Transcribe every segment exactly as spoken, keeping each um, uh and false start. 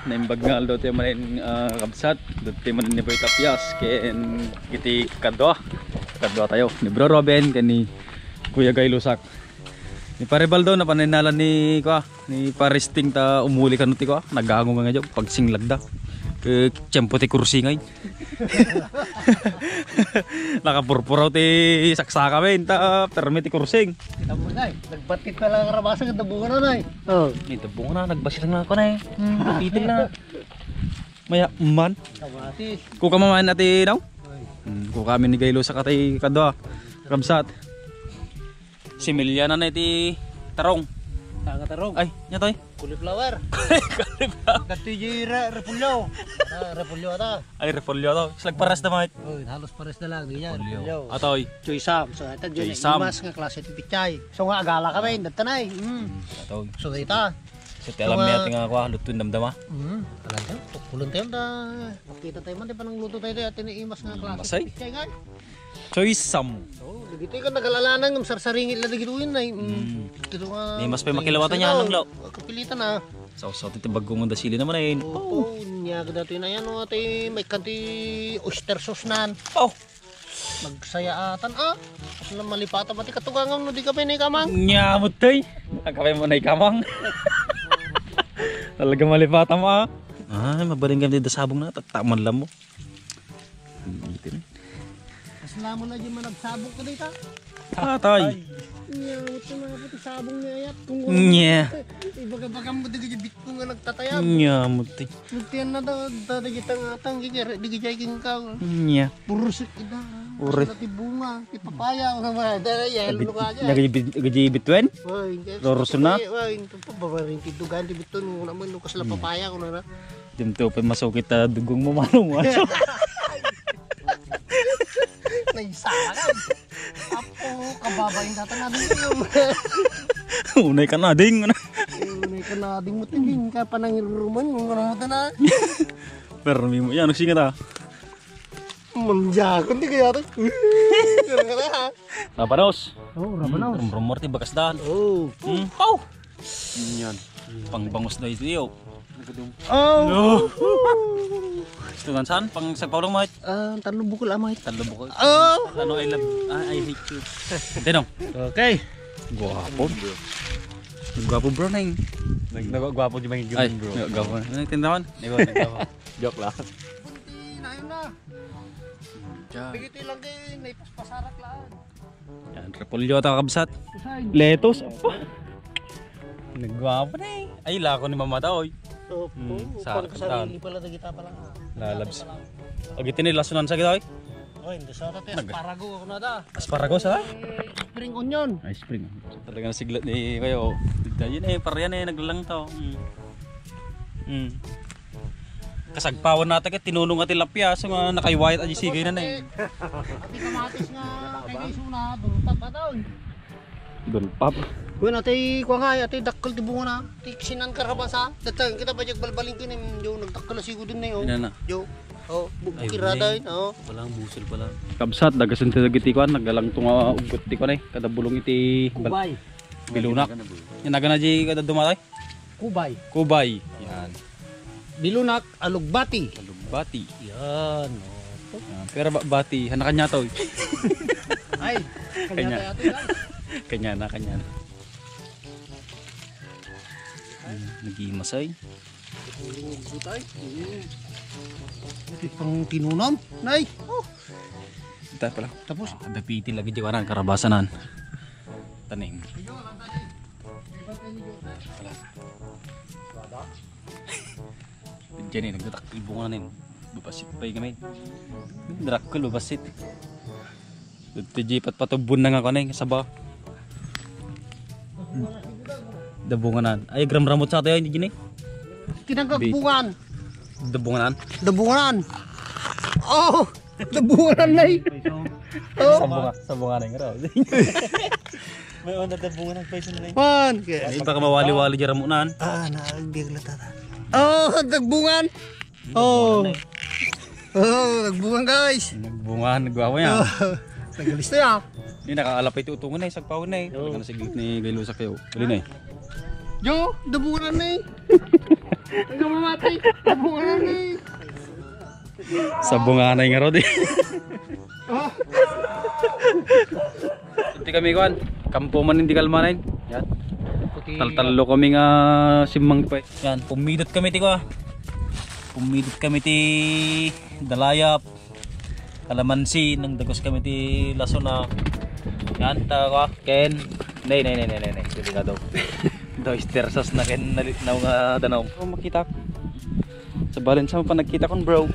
Naimbag nga aldaw tayo manen, ah, kabsat. Dati manen ni Boy Tapias ken iti kadua. Kadua tayo ni Bro Robin ken ni Kuya Guy Lusak. Ni Pare Baldo, napaninalan ni, kua, ni Pare Sting ta umuli kano ti, kua, naggango nga nga pagsinglagda. Eh, tiyempo ti kursi ngay. Nakapurpuraw ti saksaka, men, ta permi ti kursing. Kita mo na eh. Nagbatit na lang karabasa, ganda bunga na na eh. Oh. Ni, tabungan na, nagbasi lang ako na eh. Hmm. Titil na. Maya man. Kamatis. Kuka maman ati daw? Ay. Hmm, kuka amin ni Gaylo sa katay kadwa. Kabsat. Similya na na iti tarong. Tanga tarong. Ay, nya toy? Cauliflower. Cauliflower. Dati di re-, repolyo. Ah, repolyo ata. Ay, repolyo to. Slag pares na, mate. Oy, halos pares na lang, di yan. Repolyo. Repolyo. Atoy. Choy Sam. So, ito, Choy Sam. Mas nga klase ti pichay. So, nga agala kami, data na eh. Mm. Mm, atoy. So, ita. So, ti alam niya, nga, kuha, luto yung damdama. Mm. Alam ka, tukulon tayo, da. Makita tayo man, di pa nang luto tayo, di, ati ni Imas nga klase ti pichay, nga. Choy Sam. Oh, dagiti ka nagalalanang, sarsaringit la dagiti uyan, ay. Mm. Mm. Dito nga, ni mas pa'y makilawatan niya, anong law? Kapilitan na. Sausaw ti bagong nga dasili naman, eh. Oo, niya, dati na yan, oh, ati, may kanti oyster sauce nan. Oh! Magsayaatan, ah. Kasi lang malipatan, pati katugangan, no, di ka pa inay kamang. Nya, mutay. Ang kapay mo na ikamang. Talaga malipatan mo, ah. Ay, mabaling kami dito sabong na, tataman lang mo. Ang itim. Mas namo na di managsabong ka dita. Atay. Nya, ito mga pati sabong niya ayat. Kung Nya. Ibaga-baga mo di ka bitko nga nagtatayab. Nya, muti. Nagtiyan na daw, daw, di kita nga atang, di kita, di kita king ka. Nya. Purusik ida. Uri. Sa ti bunga, ti papaya, ano ba? Dahil yan, ano ka dyan? Nagajibit, nagajibit wen? Wah, hindi. Loroso na? Wah, hindi pa, babaring ti dugan, ti biton, wala man, no, kasla papaya, ano na. Dito pa masukit, ah, dugong mo, manong mo. Naisara ka. Apo, kababain data na din yun. Unay ka na, ding. Unay ka na, ding mo, tingin ka, panangiruruman, yung ano mo na. Permi mo. Yan, nagsingat, ah. Manjakon, di kaya to. Rabanos. Oh, rabanos. Hmm, rumrumor ti bakas daan. Oh. Hmm. Oh! Yan. Pangbangus na ito, yo. Oh. Gusto nga saan? Pang sagpaw lang, mate. Ah, talo bukol, ah, mate. Talo bukol. Oh. Ano, I love, ah, I hate you. Tinong. Okay. Guwapo. Guwapo, bro, neng. Nag-, nag-, guwapo di ba yung Ay, bro? Guwapo. Ano yung tindahan? Ikaw, nagwapo. Joke lang. Bunti na yun na. Diyan. Bigiti lang kay naipaspasarag lang. Yan, repolyo ta, kabsat. Usain. Lettuce, apa? Nagwapo na eh. Ay, lako ni Mama ta, oy. Opo, hmm, upang sarili pala, dagita pala. Lalabs. Agi tinay lasunan sa kita, oy. Oy, hindi sa ito, Nag- asparago ako na da. Asparago sa? Eh, spring onion. Ay, spring. Talagang siglat ni kayo. Yun eh, parehan eh, naglalang to. Hmm. Hmm. Kasagpawan nata ket tinunong a tilapia, so nga nakaiwayat a di sigay na, eh. Ati kamatis nga kay Jason na, dultap ata, oy. Dulpap. Kuan, ati, kuan nga, ati, dakkel ti bunga na. Ti sinan karabasa. Datang kita pa diak balbalin kini, yo, nagdakkel a sigo din na, yo. Ina na. Yo. Oh, bu-, Ay, bukirada, wala. Yun, oh. Palang, busol pala. Kabsat, dagasen ti dagiti kuan, naggalang to nga uggot ti kuan, eh. Kada bulong iti bal-, Kubay. Bilunak. Yan, nagana di kada dumatay. Kubay. Kubay. Yan. Bilunak, alugbati. Alugbati. Yan, oh. Yan. Pero ba-, bati, anak kanya to. Ay, kanya Kanya. Tayo to, yan. Kanya na, kanya na. Ay, nag-iimasay. Butay. Ito pang tinunam, nay. Oh. Ito pala. Tapos? Ah, dapiti lagi di waran, karabasanan. Taning. Diyan eh, nagtatak-, ibungan eh. Babasit pa eh kami. Drakkel, babasit. Dito di patpatubon na nga kanay, kasaba. Dabunganan. Ay, gramramot sa tayo, hindi gini. Kinagkakbungan. Dabunganan. Dabunganan. Oh! Dabunganan na eh. Oh! Sabunga, sabunga na yung raw. May onda dabungan ang paisan na yun. Man, kaya Ay, baka mawali-wali dyan ramunan. Ah, naagbiag na tata. Oh, dagbungan. Oh. Oh, nagbungan, guys. Nagbungan, nagwawa niya. Oh, nagalista ya. Hindi, nakaalap ito utungan na eh, sagpawan na eh. Oo. Talaga na sigit ni Gaylo sa kayo. Huli na eh. Yo, dabunan na eh. Ang mamatay. Sabungan na ni. Sabunganay nga rod eh. Ah. Iti kami kuan, kampo man indi kalmanay. Yan. Puti. Taltallo kami nga simmang pa. Yan, pumidot kami ti kuan. Pumidot kami ti dalayap, kalamansi, nang dagos kami ti lasona. Yan, ta kuan, ken. Nay, nay, nay, nay, nay, nay. Delikado. Oyster sauce na ken nalitnaw nga danum. Oh, makita. Sa Valencia mo pa nagkita kon, bro.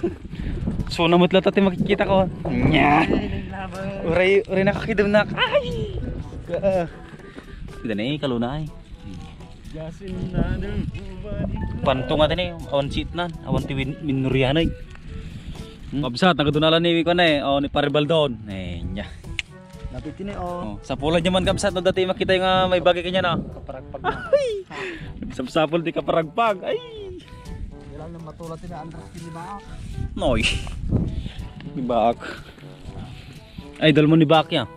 So, namutla ta ti makikita ko. Nya. Uray, uray nakakidem nak. Ay! Ka-, Dani, kalunay. Just another body. Panto nga dani, awan sitnan, awan ti win-, minurianay. Hmm? Mabsat, nagadunalan ni Wiko na eh. Oh, ni Paribaldon. Eh, nya. Lapit ini, oh. Oh, sapula niya man, kabsat, no, dati makita yung, ah, may bagay kanya, no? Kaparagpag na. Ay! Sapsapul di kaparagpag. Ay! Kailangan na matulad ni Andres, di ba? Noy. Di ba ako? Idol mo ni Baki, ah.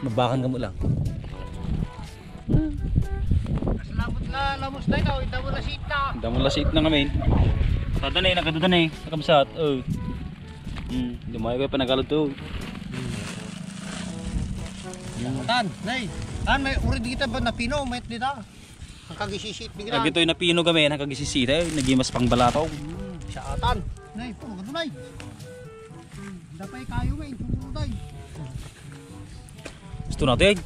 Mabakan ka mo lang. Mas labot na, lamos na ikaw, ita mo na sita. Ita mo na sita nga, men. Tada na eh, nagkatuda na eh. Nakamsat, oh. Hmm, dumayo kayo panagalod to. Tan, nay. Tan, may uri di kita ba napino, may dita. Ang kagisisit, bigla. Agitoy napino kami, ang kagisisit, eh, nagimas pang balato. Hmm, sa atan. Nay, po, ganun, nay. Hmm, dapay kayo, may, sumunod, ay. Gusto natin.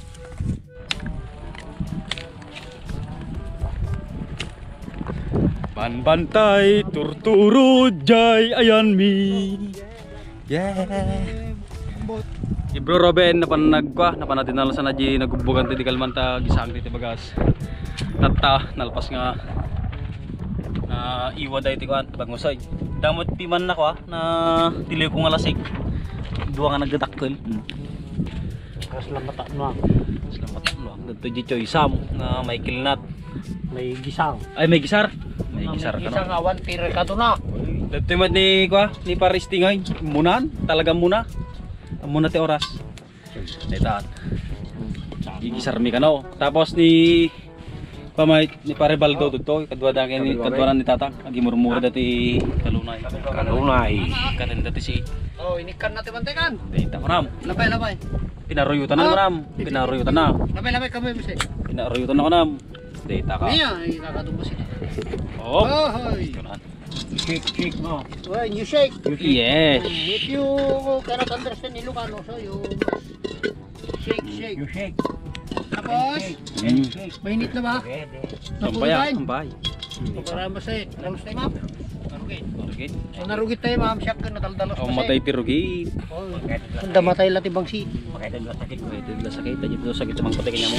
Banbantay, turturo, jay, ayan mi. Yeah. Ambot. Si Bro Robin, napan nagkwa, napan natin na sana di nagbubugan ti di kalman ta gisang ti bagas. Tatta, nalpas nga na iwan dahil ti kuan, bangusoy. Damot piman na kwa, na tiliw ko nga lasik. Dua nga nagdadakkel. Hmm. Kas lamata no. Kas lamata no. Dito di Choy Sam, na Michael Nat. May gisang. Ay, may gisar. May gisar ka, no? Gisang awan, tira ka doon na. Dito mat ni, kwa, ni Paris Tingay. Munan, talaga muna. Muna ti oras. Dito. Igisar mi ka, no? Tapos ni, pamay, ni Pare Baldo, dito. Kadwa da kay ni, kadwa na ni Tatang. Agimurmura dati kalunay. Kalunay. Katen dati si. Oh, inikan natin mantekan. Dito, Ram. Labay, labay. Pinaruyutan na, Ram. Pinaruyutan na. Labay, labay, kami, bisi. Pinaruyutan na, Ram. Data ka. Niya, ay, nakadumos ito. Oh. Oh, hoy. Ito na. Shake, shake mo. Well, you shake. Yes. If you cannot understand Ilocano, so you shake, shake. You shake. Tapos, shake. Mm. Shake. Mainit na ba? Pwede. Sampay, ah, sampay. Para masaya. Tapos tayo, ma'am. Marugit. Marugit. So, narugit tayo, ma'am. Siya ka nadaldalos. Oh, masaya. Matay ti rugit. Oh, anda matay la ti bangsi. Makita dua sakit. Makita dua sakit. Dito sakit sa mangkot kanya mo.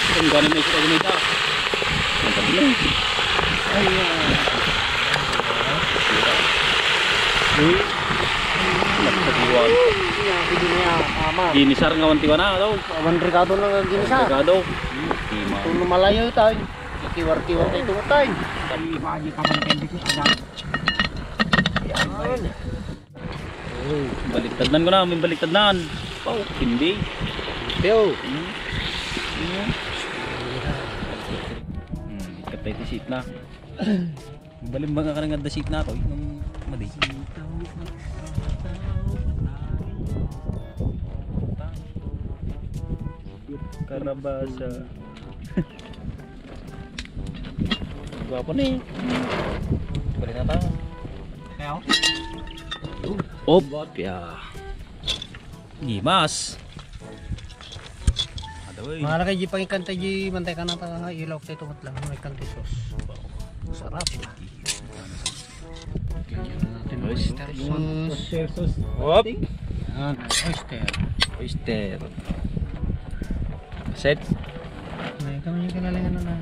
Ang gano'n na ito, gano'n ito. Ang gano'n. Ay, ah. Nagsabiwan. Ginisar nga wantiwan na, daw. Awan rekado na ginisar. Rekado. Di ma. Kung lumalayo tayo, ikiwar-kiwar tayo tungod tayo. Kami, magi ka man, hindi ko agad. Yan. Baliktad nan ko na, may baliktad nan. Oh, hindi. Teo. Hmm. Hmm, katay ti seat na. Balimba nga ka nga da seat na to, eh, nung madi. Karabasa. Gwapo na eh. Balik na tayo. Op, ya. Gimas. Adoy. Mga lakay, di pangikanta di mantay ka na ta nga ilaw kay tumat lang. May kanti sauce. Sarap. Oyster sauce. Oyster sauce. Op. Yan, oyster. Oyster. Set. Ay, kami yung kinalingan na lang.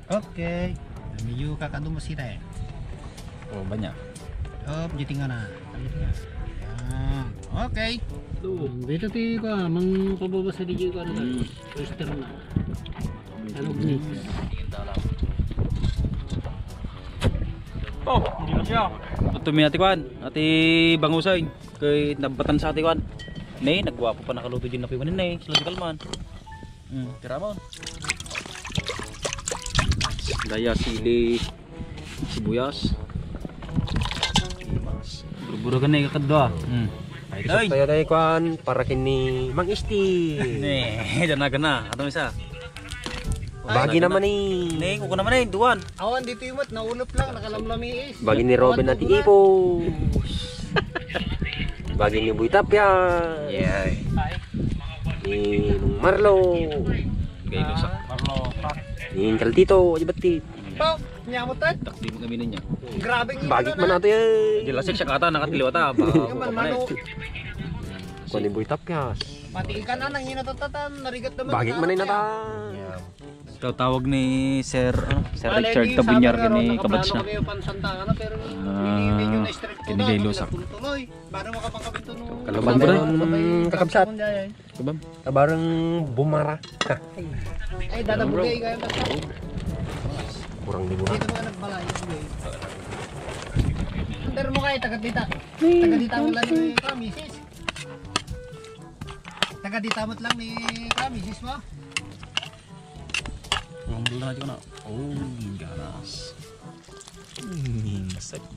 Okay. Medyo kakadumos kita eh. Oh, banyak. Oh, jiting na. Yan. Okay. Dito ti ko, mang pababasa di ko ano. Hmm. Oyster na. Ano ni? Oh, hindi na siya. Ito mi ati kwan, ati bangusay. Kay nabatan sa ati kwan. Ne, nagwapo pa nakaluto din na piwanin ne. Sila di kalman. Hmm, tira mo. Daya, sili, sibuyas. Burburagan na ikakadwa. Hmm. Ay, isok tayo tayo, kwan, para kini Mang Isti. Ne, danagan na. Ato isa. Bagi naman eh. Ne, kuko naman eh, duwan. Awan dito yung mat, naulop lang, nakalamlamiis. Bagi ni Robin na ti Ipos. Bagi ni Boy Tapia. Yeah. Ni Nung Marlo. Gay lusak. Marlo. Ni Uncle Tito, di ba ti? Pao, nyamot tayo. Takdi mo kami niya. Grabe nga. Bagik man nato yan. Di lasik siya kata, nakatiliwa ta. Ba, Yung man, ano, mano. Kuan ni Boy Tapia. Pati ka na, nang hinatatan, narigat naman. Bagik man ay nata. Ikaw tawag ni Sir, ano, Sir Richard Tabunyar ni kabads na. Kayo pansanta, ano, pero Ah, hindi medyo na-strict ko ini na, gay lusak. Tuloy-tuloy. Paano makapangkabit to nung Kalabang Bro. Kakabsat. Kabam. Kabarang bumara. Ay, dadabugay kayo basta. Kurang di mo na. Dito mga nagbalay, okay. Pero mo kayo, taga dita. Taga dita mo lang yung misis. Taga dita mo lang ni misis mo. Ang bulan natin ko na. Oh, ganas. Hmm, masarap.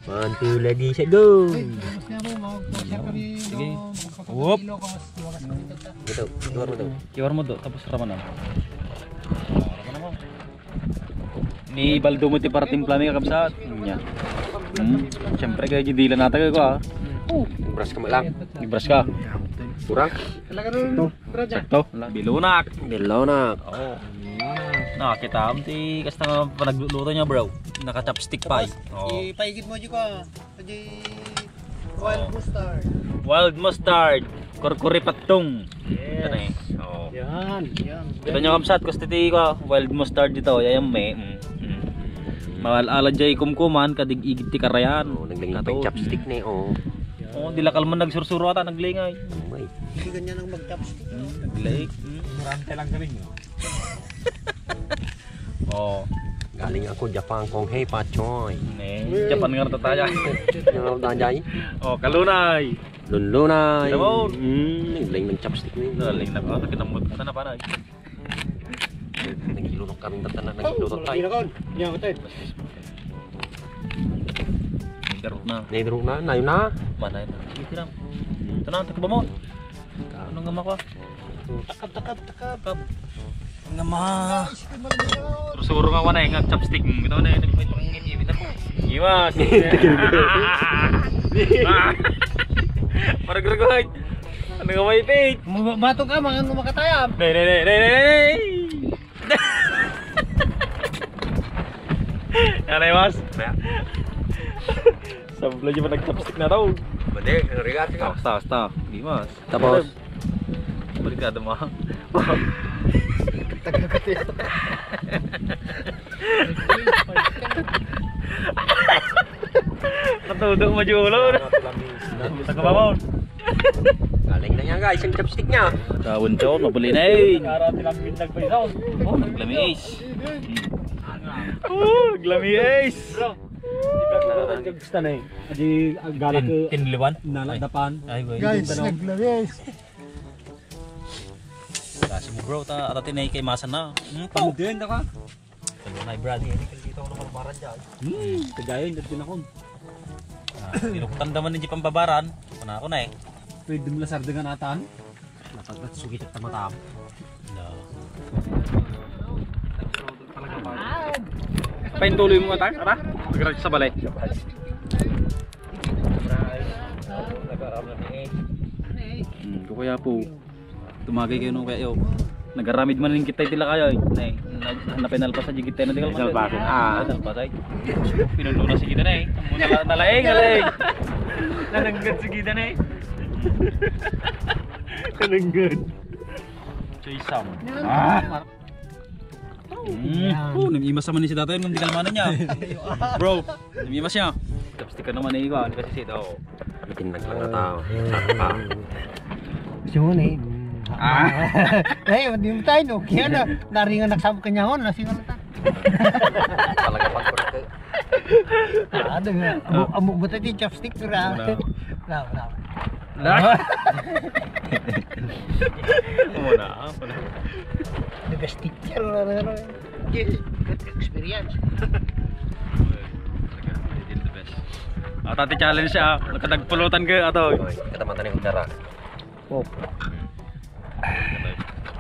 One, two, lagi, set, go! Ay, tapos nga po, mag-share kami Sige. Doon, magpapatapilo ko, mas luwagas kami dito. Ito, luar mo daw. Kiwar mo do, tapos ramanan. Ni Baldo mo ti para timpla mi, kakabsat. Nya. Hmm. Siyempre, kaya di dila natagay ko, ah. Oh, brush ka mo lang. Di brush ka. Kurang? Talaga rin. Sakto. Bilunak. Bilunak. Oo. Nakita mo ti kasta nga panagluluto niya, bro. Naka-chopstick pa eh. Oo. Ipaigid mo dyan ka. Pwede wild mustard. Wild mustard. Kurkuri patong. Yes. Yan eh. Oo. Yan, yan. Kita nyo kamsat, gusto ti ko, wild mustard dito. Yan may. Mm. Mm. Mawal-ala jay kumkuman, kadig igit ti karayan. Oh, nagling Ato. Chopstick ni, oh. Oh, di lakal man nagsursuro ata, naglingay. Oh, may. Hindi ganyan ang mag-chopstick. Mm, naglay. Mm. Durante lang kami, no? Oh. Galing ako Japan, kong hey, pachoy. Ne, Japan nga rata tayo. Ano rata tayo? Oh, kalunay. Lunlunay. Kita mo? Mm, naglaing ng chopstick na yun. Galing na ba? Kinamot ka na, panay. Naghilunok kami ng tatanan, naghilunok tayo. Hindi ako tayo. Darot na. Naidro na, nayo na. Manay na. Sige, tiram. Ito na, takbo mo. Ano nga mako? Takab, takab, takab. Nga ma. Suro nga wala yung chopstick mo. Ito na yung nagpapangingin ibit ako. Iwas. Parang gagawin. Ano nga may page? Bato ka, mga ano makatayam. Nay, nay, nay, nay, nay, nay. Nanay, mas. Sabla di ba nag-chopstick na tao? Mali, narigat ka. Basta, basta. Di mas. Tapos? Balik ka, dama. Tagal ka tiyo. Natudo mo, Julo. Sa kababaw. Galing na niya, guys, yung chopstick niya. Tawon, tawon, mabuli na eh. Ara, tilapin nagpaisaw. Oh, naglami ace. Oh, naglami ace. Bro, gusto na eh. Adi, ang galak Tin-, ko, tinliwan? Naladapan. Ay, wait. Guys, naglami ace. Kasi mo, bro, ta, ata tinay kay masa na. Hmm, pamudin na ka. Ano na, Brad? Hindi ka dito ako nakabaran dyan. Hmm, kagayon, dito na ako. Ah, tinuktan naman ni Jeep ang babaran. Pana ako na eh. Pwede mo lasar dengan atan? Napagkat sugit at tamatam. No. Paintuloy mo ata, ara? Pagkakit sa balay. Nag-aram na ni eh. Hmm, kukuya po. Tumagay kayo nung kayo. Nagaramid man ning kita itila kayo eh. Nay, nag-, napinalpas sa jigit tayo na di ka Pinalpas, ah. Pinalpas ay. Pinununa si kita na eh. Nala-, nalaing, nalaing. Nananggad si kita na eh. Nananggad. Choy Sam. Ah! Mm. Oh, namimas naman ni si tatay nung di kalmanan niya. Bro, namimas niya. Tapos di ka naman naiwa, di ba si Sid? Oo. Bitin lang lang tao. Gusto mo na eh. Ah. Eh, di mo tayo, no? Kaya na, naringan nagsabog kanya ho, nasingan na ta. Talaga pag Ah, ada nga. Amo, amo ba tayo yung chopstick, ra? Wala. Wala, wala. Wala. Muna, ah, muna. The best teacher, ano, ano. Good experience. Talaga, still the best. Ah, tati challenge siya, ah. Nakatagpulutan ka, ato. Oy, kataman tayo ng dara. Oh.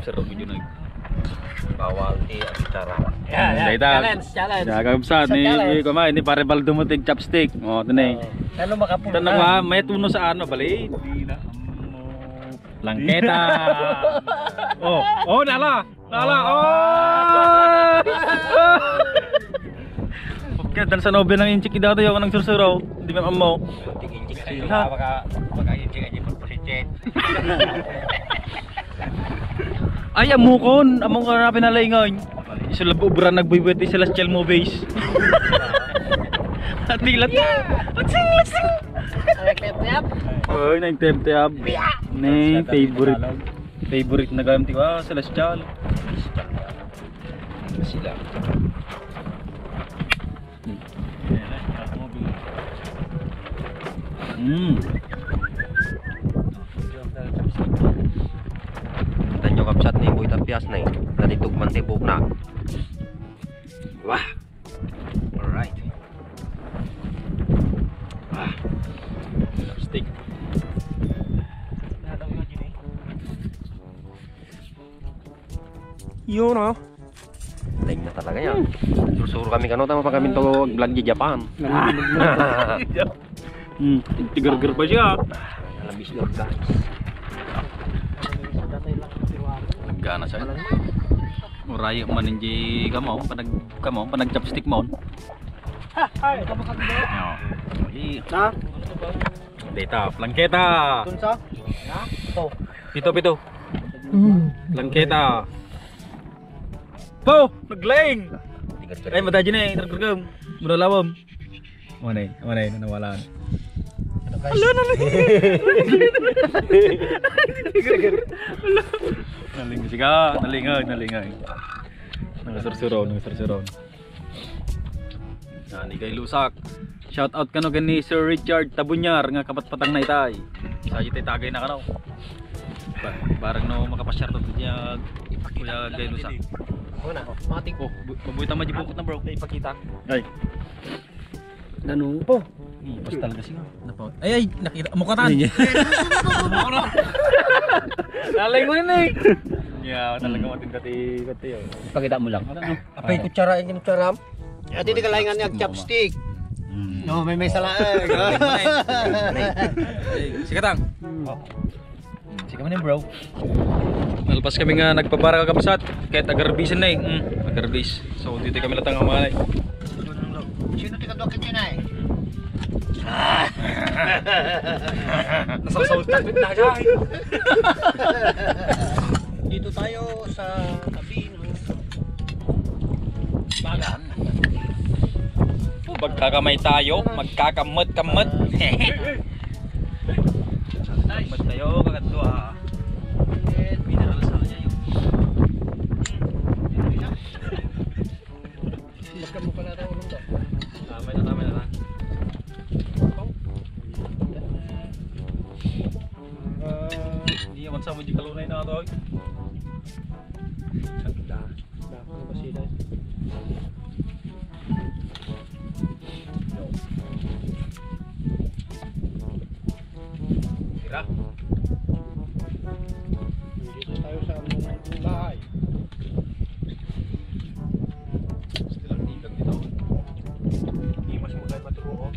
Sir, medyo nag- Bawal ti ang kutsara. Yan, yan. Dayta. Challenge, challenge. Nagagabsa Sa ni, challenge. Ni, kuma, ni Pare Baldo mo tig chopstick. Oh, ito na eh. Oh. Ano makapulot? Ito na, ma, may tuno sa ano, bali. Langketa. Oh, oh, nala. Nala. Oh. Okay, dan sa nobel ng inchik dato yung nang sursuro. Hindi man amo. Tingin Sige, ha? Baka, baka inchik aja pagpasichit. Ay, amukon. Among ka na pinalaingan. Isu labo ubra nagbuybuyat ti Celestial Movies. Ati, lati. Latsing, latsing. Ay, kaya, kaya. Oy, nang tiyab-tiyab. Ni favorite. Favorite na gamit ko, ah, Celestial. Sila. Mm. Tanyo kapsat ni Boy Tapias na eh. Natitugman ti buhok na. Wah. Alright. Ah. Steak. Yun, oh. Lain na talaga yan. Sursuro kami kano, tama pa kami to vlog di Japan. Hmm. Tigargar pa siya. Alabis na, guys. Naggana siya. Uray man hindi kamo, panag, kamo, panag chopstick mo. Ay. Ha? Data, plangketa. Tunsa? Ito. Pito, pito. Langketa. Po! Naglaing! Ay, madaji na eh. Nagkagam. Mura lawam. Manay, manay, nanawalan. Hala, nalingay. Nalingay, siga. Nalingay, nalingay. Nangasursuro, nangasursuro. Ah, ni kay Lusak. Shout out kano ken ni Sir Richard Tabunyar nga kapatpatang na itay. Sa itay tagay na kano. Ba-, barang no makapasyar to diya, Kuya Gay Lusak. Una, matik. Oh, bu-, mabuhay tama di bukot na, bro. Ipakita. Ay. Nanu po? Pastal kasi nga. Napa-, ay, ay, nakita mo katan. Sige. Nalay mo rin eh. Yeah, talaga matinda ti, pati yun. Ipakita mo lang. Apay, kutsara, yung kutsara. Ati di kalaingan niya chopstick. Hmm. No, may, may sala, eh. Ay, sikatang. Hmm. Sige man yun, bro. Nalpas kami nga nagpapara, kakabsat. Kahit agarbis na eh. Hmm, agarbis. So, dito kami latang ang mga. Sino ti kadwa ket sinay? Nasasaw ta ket na siya. Dito tayo sa tabi ng bagan. Magkakamay tayo, magkakamot-kamot. Kamot tayo, kakadwa. Mineral sa kanya yun. Basta mo pala tayo, ulong to. Tama na, tama na, tama. Hindi naman sa mo di kalunay na ito, oy. Ganda. Ganda. Ano ba sila? Tira. Nandito tayo sa among bahay. Still ang tikang dito. Hindi mas mukha maturuo.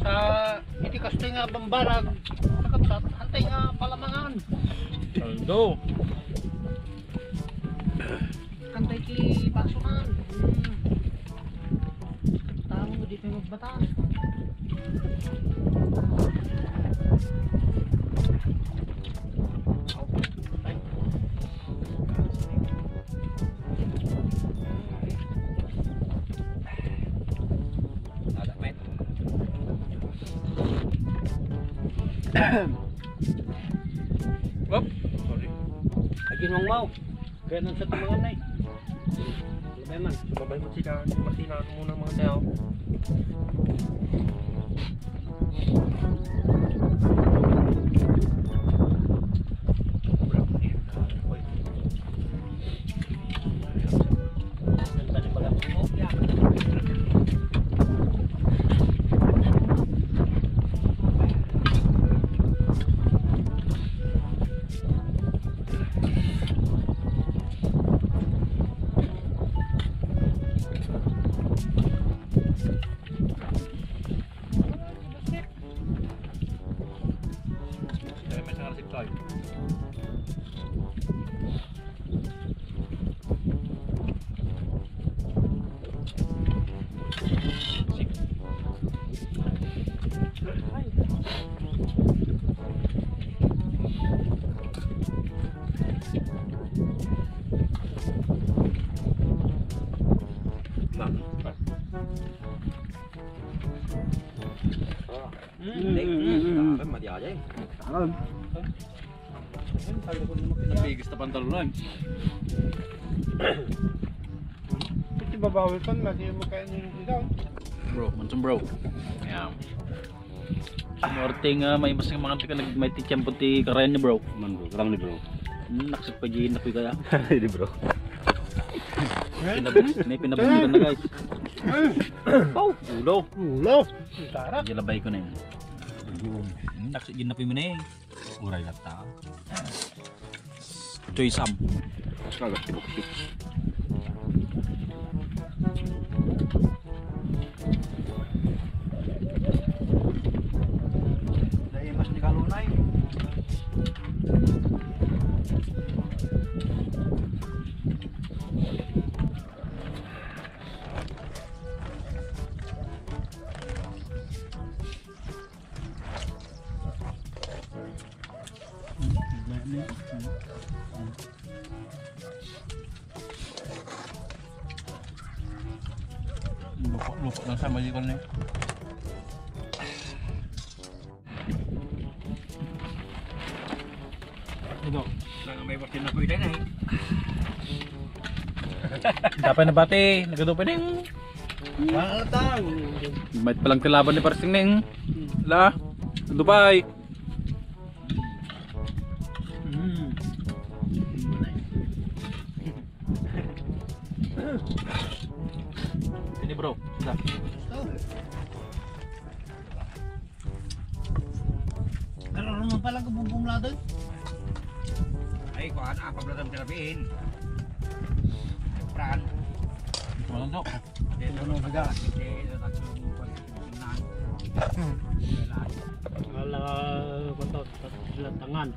Ta iti kastoy nga bambanag, kakabsat, hantay nga palamangan. Aldo. Hantay ti basonan. Hmm. Tamo, di pa magbatan. Op. Sorry. Ay, ginawang mau. Kaya nang sa tumangan na eh. Ano ba naman? Sababay mo sila, Martina, ano muna mga tao? Dahil may sangalasip tayo. Ma'am. Mm, mm, mm, mm. Ayan, madiayay. Ayan. Napigis na pantalon. Iti babawi kon, madi mo kaya ni ikaw. Bro, mansan bro. Ayan. Norte nga may mas nga mga tika nag-, may ti tiyempo ti karayan ni bro. Man bro, karang ni bro. Hmm, naksip pa di na kaya. Hindi bro. Pinabuk-, may pinabuksan na guys. Pau, ulo. Ulo. Sarap. Jalabay ko na yun. Hmm, naksip din na po yun eh. Uray na ta. Choy Sam. Kagat ti buksik. Daimas ni Kalunay. Lupa, lupa lang sa malikon ni. Ito. Nang may batin na po yun eh. Dapat na bati, nagado pa ning. Wala tang. May palang kalaban ni Parsing ning. La, Dubai. Mm. Ini bro, sudah. Kararunong pala ko bumbong ladoy. Ay, kuan, apa bala ang terapiin? Pran. Wala daw. Ano ba ga? Wala, kung tawag, tangan.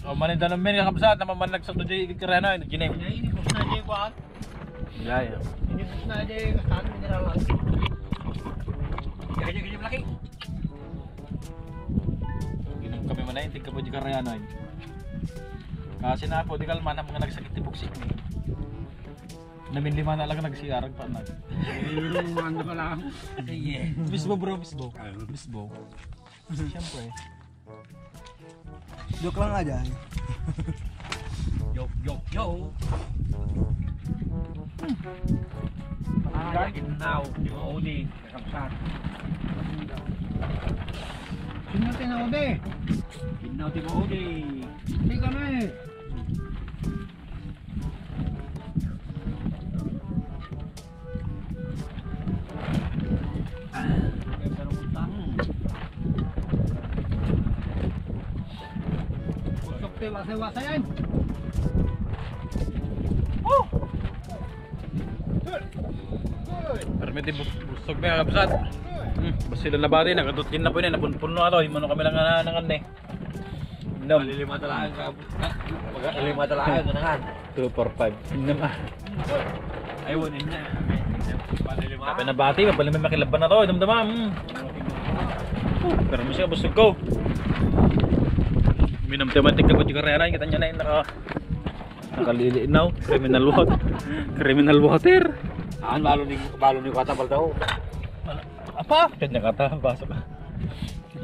O, manida namin, kakabsat, na mamanagsak na di karena, eh, ginim. Ay, inibos na di kuan. Yeah, yeah. Inibos na di kasan mineral. Kaya, kaya, kaya, laki. Ginim kami man ay, tigka po di karena, eh. Kasi na po, di kalma na mga nagsakit ti buksik ni. Namin lima na lang nag-C R, agpanag. Ayun, ano ka lang. Sige. Mismo, bro, mismo. Ayun. Mismo. Siyempre. Joke lang nga dyan. Joke, joke, joke. Ay, ginaw, di ba, uli? Kakabsat. Sino tinaudi? Ginaw, di ba, uli? Hindi kami. Wasay-wasayan. Oh! Permi ti bus-, busog mi, kakabsat. Hmm, basta sila nabati, nagadutin na po yun, napunpuno ato, himano kami lang nga nangan eh. Inom. Malilima talaga ka, malilima talaga ka nangan. Two, four, five. Inom ah. Ay, one in na. Malilima. Kapay nabati, mapalima makilaban na to, inom tama. Hmm. Oh, pero masya, busog ko. Minum tayo man tigka pa karera, kita nyo na yung naka, nakalili now. Criminal water. Criminal water. Saan? Balo ni, balo ni Kata Baldaw. Apa? Kanya kata, baso ka.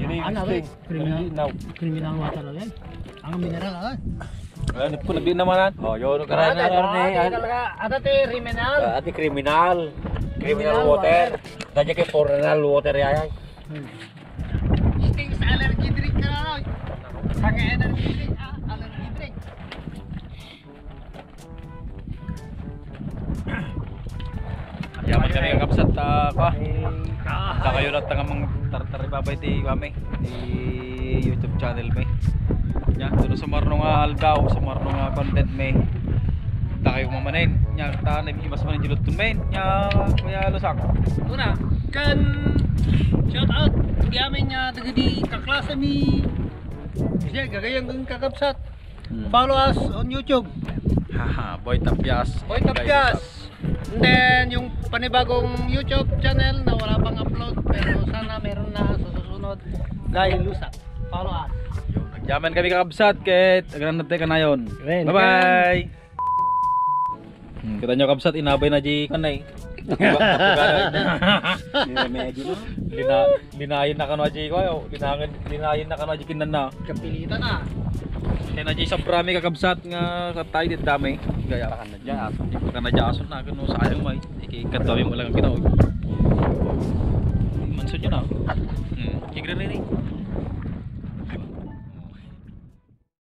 Yun yung Ano, sting. Criminal, Hindi, now. Criminal water lang yan. Ang mineral, ah. Ano po, nagdi naman, ah? Oh, yun, Ano, karana, ano, ano, ano, ano, ano, ano, ti criminal. Ah, ati criminal. Criminal Criminal water. water. Kanya kay foreigner water yan. Hmm. Sting sa allergy drink ka na, oy. Sa energy drink, ah, allergy drink. Yaman kami, kakabsat, ah, kwa. Sa kayo na tangamang tartaribabay ti, kwa, mi, ti YouTube channel, mi. Nya, tulo sa marno nga aldaw, sa marno nga content, mi. Ta kayo mamanen. Nya, ta na imas man yung dilutun, mi. Nya, Kuya Lusak. Una, kan shout out, di amin nga, dagiti kaklase mi. Siya, gagayang kang kakabsat. Hmm. Follow us on YouTube. Haha, Boy Tapias. Boy Tapias. And then, yung panibagong YouTube channel na wala pang upload, pero sana meron na sa susunod. Dahil lusa. Follow us. Yaman kami, kakabsat, ket agraman tayo kanayon. Amen. Bye-bye. Hmm, kita nyo, kabsat, inabay na di kanay. Kapuga-, kapuga na. May remedyo na. Lina-, linayin na kano di ko, ayo. Linangin, linayin na kano di kinan na. Kapilitan na. Kaya na di sa brami, kakabsat, nga katay di dami. Gaya. Pakan na dyan, aso. Pakan na dyan, aso na, kano sayang may. Ikikadami mo lang ang ginawa. Manso nyo na. Hmm, igre-re-re.